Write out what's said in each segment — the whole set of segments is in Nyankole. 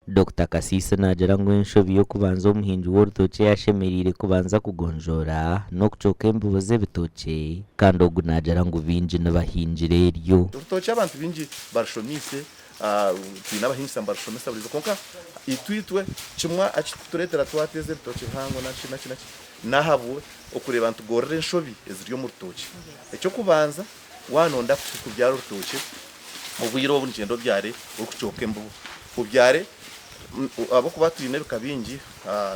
Dokita Kasiisi naagira ngu enshobi y'okubanza omuhingi w'orutookye ei ashemereire kubanza kugonjoora n'okucooka embibo z'ebitookye kandi ogu naagira ngu baingi nibahingira eryo. Orutookye abantu baingi barushomiise, twine abahingisa nibarushomesa buriizooba kwonka itwe itwe kimwe ekirikutureetera twateeza ebitookye bihango naki naki naki n'ahabwe okureeba nitugorora enshobi eziri omu rutookye. Eky'okubanza waaba nooyenda kubyara orutookye, Obwire obu nikyenda obyare orikucooka embibo. Obyare ahabw'okuba twine ebika bingi,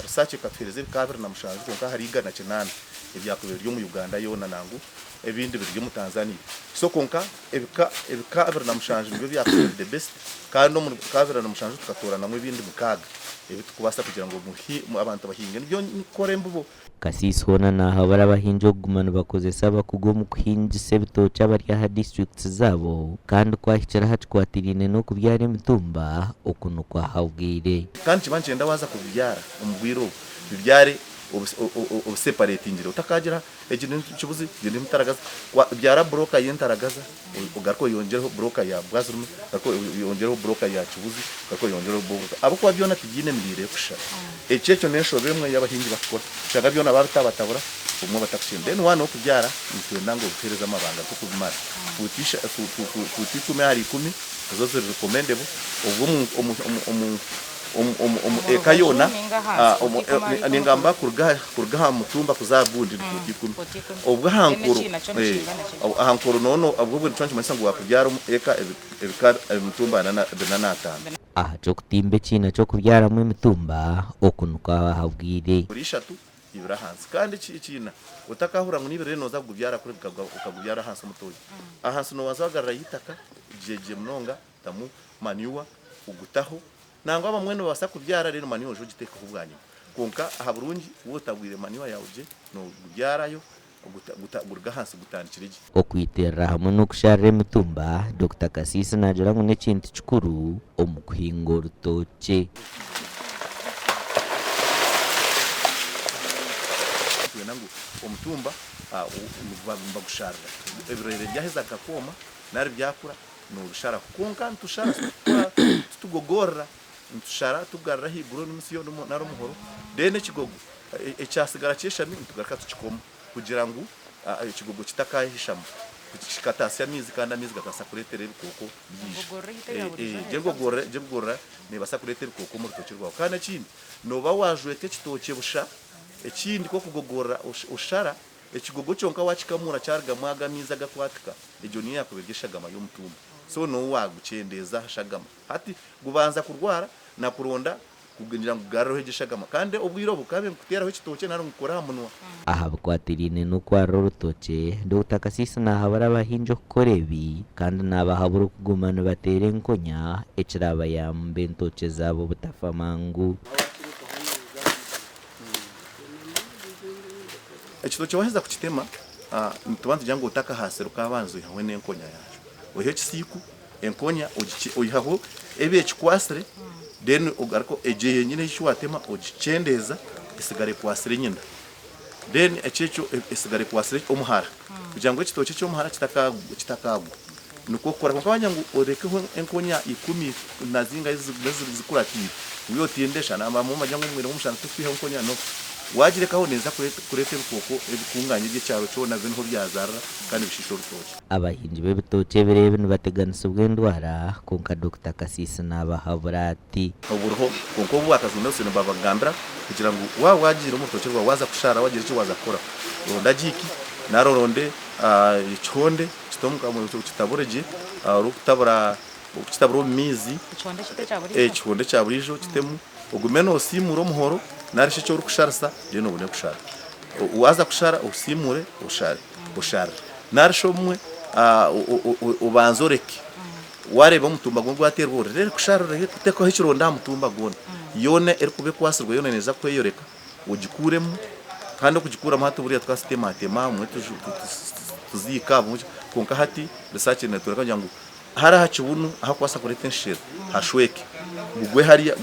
research ekatuheereza ebika 27 kwonka hariho 108 ebyakubaire biri omu Uganda yoona nangwa ebindi biri omu Tanzania. So kwonka ebika ebika 27 nibyo byakubaire the best kandi omu bika 27 tukatooranamu ebindi mukaaga ebi turikubaasa kugira ngu abantu bahinge. Nibyo nikukora embibo. Kasiisi hoona naahabura abahingi okuguma nibakozesa abakugu omu kuhingisa ebitookye abari aha disiturikiti zaabo kandi ku ahikire aha kikwatiraine n'okubyara emitumba, oku nikwo ahabwire. Kandi nikiba nikyenda waaza kubibyara omu bwire obu, bibyare obiseparetingire otakaagira egi ni kibuzi egi ni mutaragaza. Byara buroka y'entaragaza ogaruke oyongyereho buroka ya bwazirume, ogaruke oyongyereho buroka ya kibuzi, ogaruke oyongyereho buroka ahabw'okuba byona tibiine miriire erikushushana. Ekyo ekyo n'enshobe emwe ei abahingi bakukora. Oshanga byona baabitabatabura obumwe batakusiima. Then waaba n'okubyara nitwenda ngu obituheereze amabanga g'okubimara. Fuuti isha fu fu fu fuuti 10 ahari 10 nizo ziri recommendable obwo omu omu omu omu omu omu omu eka yoona ningamba kuruga kuruga aha mutumba kuza aha gundi ni fuuti ikumi. Obwo aha nkoro aha nkoro noono obwo nikyo nikimanyisa ngu waakubyara omu eka ebika emitumba ana bina n'ataano. Aha ky'okutimba ekiina ky'okubyaramu emitumba, oku nikwo ahabwire. Buri ishatu ibiri ahansi. Kandi ekiina otakahurira ngu n'ibiri nooza kugubyara kuri okagubyara ahansi omutoyi. Ahansi noobanza wagarurayo eitaka gyegye munonga otamu manure ogutaho. Nangwa abamwe nibabaasa kubyara reero manure oije ogiteekeho bwanyima. Kwonka aha burungi waaba otabwire manure yaawe gye noogubyarayo guruga ahansi gutandikire gye. Okwitirira hamwe n'okusharira emitumba, Dokita Kasiisi naagira ngu n'ekintu kikuru omu kuhinga orutookye. Twena ngu omutumba nibagusharira, ebirere byaheza bikakwoma nari byakura nobisharaho kwonka nitushara titugogorora, nitushara tugarura ahaiguru omusyo nari omuhoro then ekigogo Ekyatsigara ky'eshami nitugaruka tukikoma kugira ngu ekigogo kitakahishama kikataasya amaizi kandi amaizi gakabaasa kureetera ebikooko byaija. Egyo engogorora neebaasa kureeta ebikooko omu rutookye rwawe. Kandi ekindi nooba waajweka ekitookye busha, ekindi ku orikugogorora oshara, ekigogo kyonka waakikamuura kyarugamu ago amaizi agakwatika, egyo niyo yaakuba eri eshagama y'omutumba. So nooba waagukyendeza aha shagama. Hati gubanza kurwara na kuronda Kugira ngu kugaruraho egyo eshagama. Kandi obwire obu kabe nkuteeraho ekitookye nari nkukore aha munwa. Aha bikwatiraine n'okwarira orutookye, Dokita Kasiisi naahabura abahingi okukora ebi kandi naabahabura okuguma nibateera enkonya ekiraabayambe entookye zaabo obutafa mangu. Ekitookye waaheza kukitema, nituba nitugira ngu otakahaasire okaabanza oihaho n'enkonya yaakyo. Oihe ekisiiku Enkonya oihaho ebi ekikwatsire then ogaruka egyo yenyine ei watema ogikyendeeza esigara ekwatsire nyina then ekyo ekyo esigara ekwatsire omuhara kugira ngu ekitookye ky'omuhara kitakagwa nikwo okukora kwonka wagira ngu orekeho enkonya ikumi na zingahi zikuratiire ngu iwe otinde shana abamwe nibagira ngu omwire gw'omushana titukwihaho enkonya no wagirekaho neeza kureeta ebikooko ebikunganye eby'ekyaro kyona bibe niho byazaarira kandi bishiishe orutookye. Abahingi b'ebitookye ebiro ebi nibateganisibwa endwara, kwonka Dokita Kasiisi naabahabura ati. Oburiho kwonka obu bakazimba ensi nibabagambira kugira ngu waaba wagiire omu rutookye rwawe waaza kushara wagira eki waaza kukora ronda giiki nari oronde ekihonde okite omu kamwe okitabure gye orikutabura okukitabura omu maizi ekihonde ekya buriijo okitemu ogume noosiimuura omuhoro nari shi eki orikusharisa then obone kushara waaza kushara osiimuure oshare. Osharire. Nari shi obumwe obanze oreke. Wareeba omutumba gumwe gwateerwa orere kusharira oreke kuteekaho ekironda aha mutumba gwona. Yoona erikuba ekwatsirwe yoona neeza kweyoreka ogikuuremu kandi okugikuuramu hati buriya tukaba tutematema obumwe tuziika obumwe kwonka hati research networeka kugira ngu hariya aha kibunu ahakubaasa kureeta enshera hashweke gugwe hariya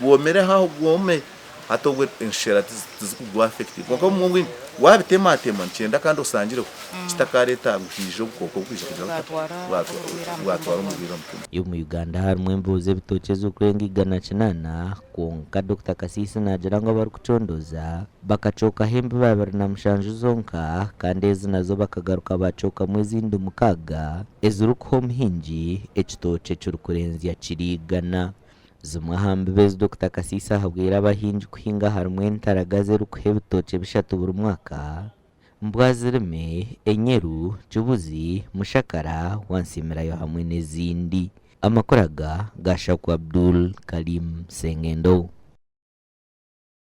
gwomere aho gwome. Hati obwe enshera tizikugwa affecting kwonka obumwe obwingi. Wabitematema nikyenda kandi osangireho kitakareeta ngu haija obukooko obukwija kugira buta? Bwatwara omurwaire aha mutumba. Omu Uganda harimu embibo z'ebitookye ezirikurenga 108, kwonka Dokita Kasiisi naagira ngu abarikucondooza bakacookaho embibo 27 zonka kandi ezi nazo bakagaruka baacookamu ezindi mukaaga ezirikuha omuhingi ekitookye ekirikurenzya kiri igana. Zimwe aha mbibo ezi Dokita Kasiisi ahabwire abahingi kuhinga harimu entaragazi erikuha ebitookye bishatu buri mwaka, Mbwazirime, Enyeru, Kibuzi, Mushakara, Wansimirayo hamwe n'ezindi. Amakuru aga ga Shaku Abdul Kalim Sengendo.